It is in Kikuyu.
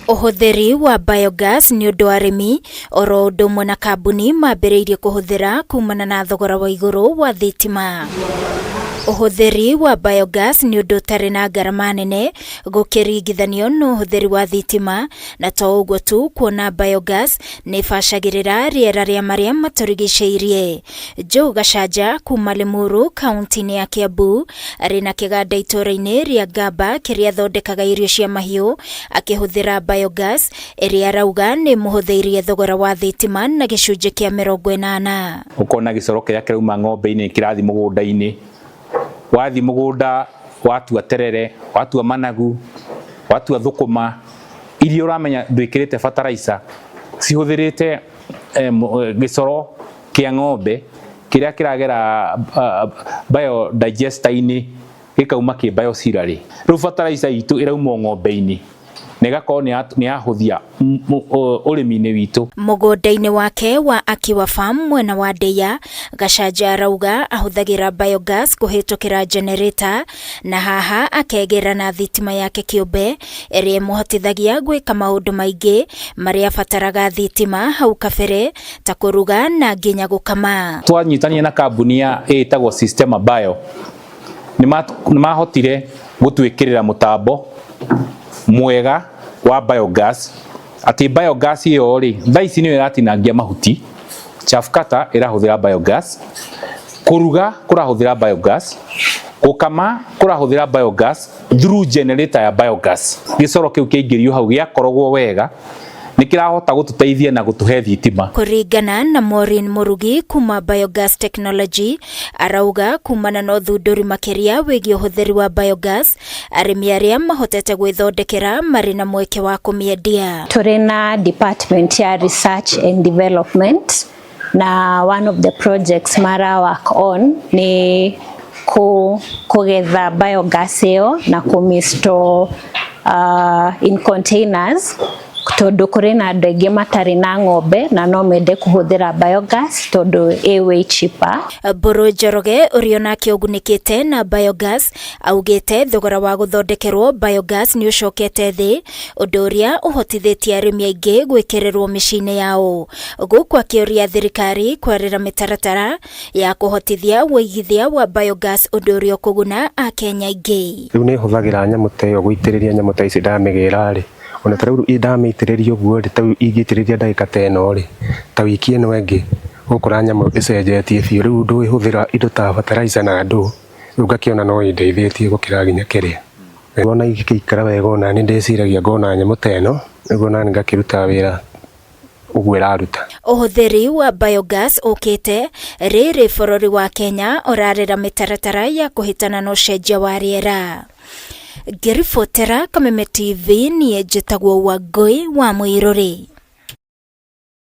Ũhũthĩri wa biogas nĩ ũndũ arĩmi oro ũndũ ũmwe na kambuni mambĩrĩirie kũhũthĩra kumana na thogora wa igũrũ wa thitima. Ũhũthĩri wa biogas nĩ ũndũ ũtarĩ na ngarama nene gũkĩringithanio na ũhũthĩri wa thitima, na to ũguo tu kuona biogas nĩ ĩbacagĩrĩra rĩera rĩa marĩa matũrigicĩirie. Joe Gacanja kuma Limuru kaunti-inĩ ya Kiambu arĩ na kĩganda itũũra-inĩ rĩa Ngamba kĩrĩa athondekaga irio cia mahiũ akĩhũthĩra biogas ĩrĩa arauga nĩ ĩmũhũthĩirie thogora wa thitima na gĩcunjĩ kĩa 80. Ũkona gĩcoro kĩrĩa kĩrauma ng'ombe-inĩ kĩrathiĩ mũgũnda-inĩ, wathiĩ mũgũnda watua terere, watua managu, watua thũkũma, iria ũramenya ndwĩkĩrĩte fertilizer, cihũthĩrĩte gĩcoro kĩa ng'ombe kĩrĩa kĩragera biodigester-inĩ gĩkauma kĩ bioslurry. Rĩu fertilizer itũ ĩrauma o ng'ombe-inĩ na ĩgakorwo nĩ yahũthia ũrĩmi-inĩ witũ. Mũgũnda-inĩ wake wa Akiwa Farm mwena wa Ndeia, Gacanja arauga ahũthagĩra biogas kũhĩtũkĩra generator na haha akegĩra na thitima yake kĩũmbe ĩrĩa ĩmũhotithagia gwĩka maũndũ maingĩ marĩa abataraga thitima hau kabere ta kũruga na nginya gũkama. Twanyitania na kambuni ya ĩtagwo Systema Bio nĩ mahotire gũtwĩkĩrĩra mũtambo mwega wa biogas, atĩ biogas ĩyo rĩ thaa ici nĩyo ĩratinangia mahuti, chaff cutter ĩrahũthĩra biogas, kũruga kũrahũthĩra biogas, gũkama kũrahũthĩra biogas through generator ya biogas. Gĩcoro kĩu kĩaingĩrio hau gĩakorogwo wega nĩ kĩrahota gũtũteithia na gũtũhe thitima. Kũringana na Maureen Murugi kuma Biogas Technology, arauga kumana na ũthundũri makĩria wĩgiĩ ũhũthĩri wa biogas, arĩmi arĩa mahotete gwĩthondekera marĩ na mweke wa kũmĩendia. Tũrĩ na department ya research and development, na one of the projects mara work on nĩ kũgetha biogas ĩyo na kũmĩ-store in containers, tondũ kũrĩ na andũ aingĩ matarĩ na ng'ombe na no mende kũhũthĩra biogas tondũ ĩ way cheaper. Mbũrũ Njoroge ũrĩa onake ũgunĩkĩte na biogas augĩte thogora wa gũthondekerwo biogas nĩ ũcokete thĩ, ũndũ ũrĩa ũhotithĩtie arĩmi aingĩ gwĩkĩrĩrwo mĩciĩ-inĩ yao. Gũkũ akĩũria thirikari kwarĩra mĩtaratara ya kũhotithia wũigithia wa biogas, ũndũ ũrĩa ũkũguna Akenya aingĩ. Rĩu nĩ hũthagĩra nyamũ ta ĩyo gũitĩrĩria nyamũ ta ici ndamĩgĩra rĩ, ona ta rĩu ndamĩitĩrĩria ũguo rĩ, ta rĩu ingĩitĩrĩria ndagĩka ta ĩno rĩ, ta wiki ĩno ĩngĩ ũgũkora nyamũ ĩcenjetie biũ. Rĩu ndũĩhũthĩra indo ta fertilizer na ndũ, rĩu ngakĩona no ĩndeithĩtie gũkĩra nginya kĩrĩa. Ona ingĩgĩikara wega ona nĩ ndĩciragia ngona nyamũ ta ĩno nĩguo nani ngakĩruta wĩra ũguo ĩraruta. Ũhũthĩri wa biogas ũkĩte rĩrĩ bũrũri wa Kenya ũrarĩra mĩtaratara ya kũhĩtana na ũcenjia wa rĩera. Ngĩribotera Kameme TV, niĩ njĩtagwo Wangũi wa Mũirũrĩ.